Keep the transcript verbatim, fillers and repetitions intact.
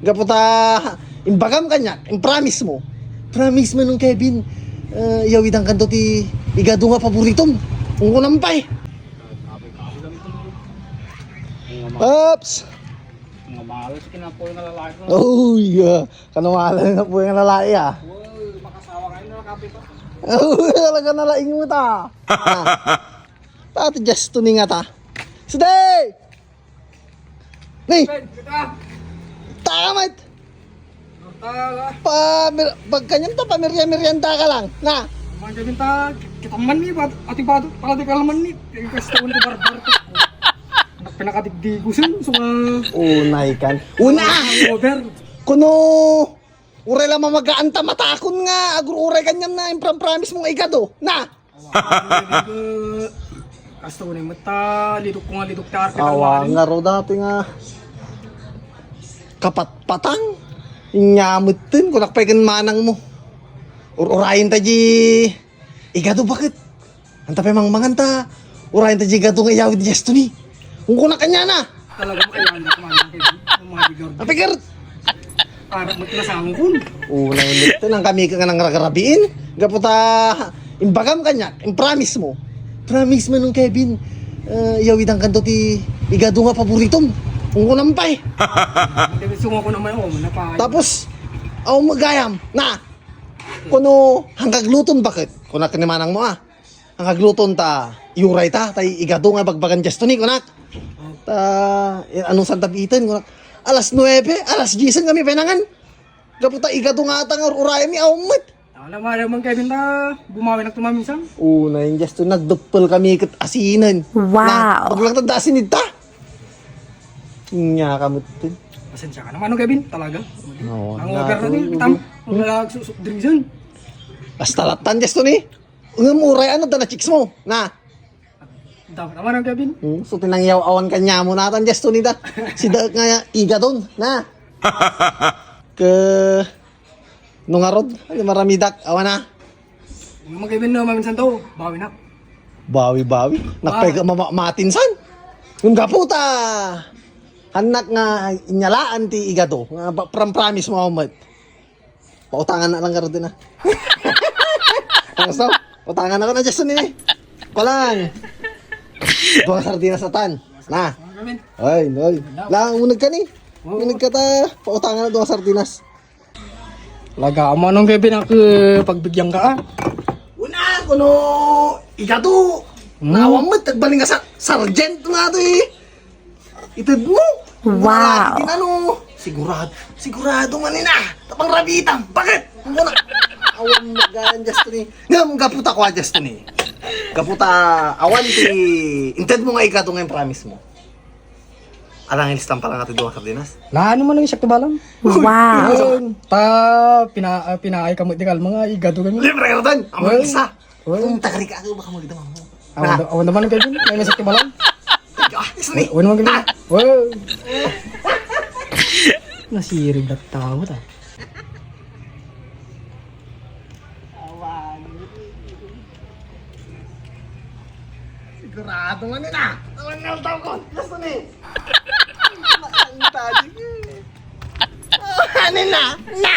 Gapu ta imbagam kaniak, impromise mo. Promise mo nung Kevin, eh, yawidankanto ti igado nga paboritom. Kung kunam pay. Oops! Nga mahal sa kinapoy nga lalaki ko. Oh, yeah. Kano mahal na po yung lalaki, ah. Wow, makasawa kayo na kape pa. Oh, talaga na laing mo ta. Ah. Tati Justin nga ta. Sudey! Ni! Kita! Tamat! Tala! Pa, mir-, pagkanyam ta, pamirya-miryanda ka lang. Na! Mga gamin ta, kita man ni, bat-, ati bato, pala di ka naman ni. Yung kasto ko ni Barbar. Pinakadigdigo, sun, so, ah, Unay kan. Una! Over. Kuno, uray la mamagaan ta matakon nga, agur-uray kanyam na, impram-promise mo nga igado. Na! Kasto ko ni mata, lidok ko nga lidok ta, Awa, nga ro dati nga. Kapatpatang? Inya metten, kunak pay ken manang mo. Ur-urayen ta di igado, baket? Anta pay mangmangan ta, urayen ta di igado nga iyawid ni Justin, eh. Kung kunak kanya na. Talaga mo kailangan na kumain ng kaibigan. Ang mga bigar. Apikir! Para mo tinasamo kun. Unay metten, ang kami ka nga nangragarabiin. Gapu ta, imbagam kanya, impromise mo. Promise mo nung Kevin, eh, yawidankanto ti igado nga paboritom. Kung kunam pay. Hindi, gusto mo ko naman, oh, napa- Tapos, aw magayam, na, kuno, hangkag luton, baket? Kunak ni manang mo, ah. Ang agluton ta, iyuray ta, tay igado nga bagbagan Justin, kunak. Ta, eh, anong santa biten, kunak. Alas nuebe, alas diesen kami penangan. Gapu ta igado nga ata nga ur-urayam mi, aw met. Tama na, mara man Kevin ta, bumawi na tumaminsan. Una, yung Justin, nagduppel kami ket asinen. Wow. Na, paglang tanda asin ita. Nya ka met. Pasensya ka naman, no, Kevin, talaga. Oo, Ang na, over na din, oo, tam. Wala, su-, su-, drinks yun. Basta latan, Justin, eh. Ngem uray, ano, ta na chicks mo? Na. Tama, tama na, Kevin. Hmm, so tinangyaw awan kanya mo natan, Justin, ita. Si Dak nga igadon, na. Ke, no nga rod, ano, maramidak, awan na. Ano man, Kevin, no, maminsan to, bawi na. Bawi-bawi. Nakpega mama-, matinsan. Yung gaputa. Anak nga inyalaan ti igado. Nga ba, pram-, promise mo, met. Pautangan na lang ka rin, ah. Ano sa? Pautangan ako na, Justin, eh. Palang. Dua sardinas atan. Na. Ay, noy. Lang, unag ka ni. Oo. Unag ka ta. Pautangan na dua sardinas. Laga, manong Kevin, ako, pagbigyan ka, ah. Una, kuno, igado. Hmm. Nawang met, nagbaling ka sa, sergeant nga to, eh. Ited mo. Wow. Marami din, ano. Sigurado, sigurado man ina. Tapang rabitan. Bakit? Ang muna. Awan magayan, Justin, eh. Ngam, gaputa ko, ah, Justin, eh. Gaputa, awan ti, inted mo nga igado nga yung promise mo. Alang ilistan pa lang ati duwa sardinas. Na, ano man ang isyak ti balang? Wow. Ayun, ta, pina-, ah, pinaay ka mo, di kalma nga, igado kami. Libre ka doon. Ang Well, isa. Well. Ang takari ka, ako baka magdamang mo. Awan Na. da-, awan naman ang kaibigan. May nasakit balang. Ah, isang ni. Awan naman kaibigan. Wow. Nasirib na tao ta. Sigurado nga nila. Ang naltaw ko. Gusto ni. Ang tadi. Ano na? Na!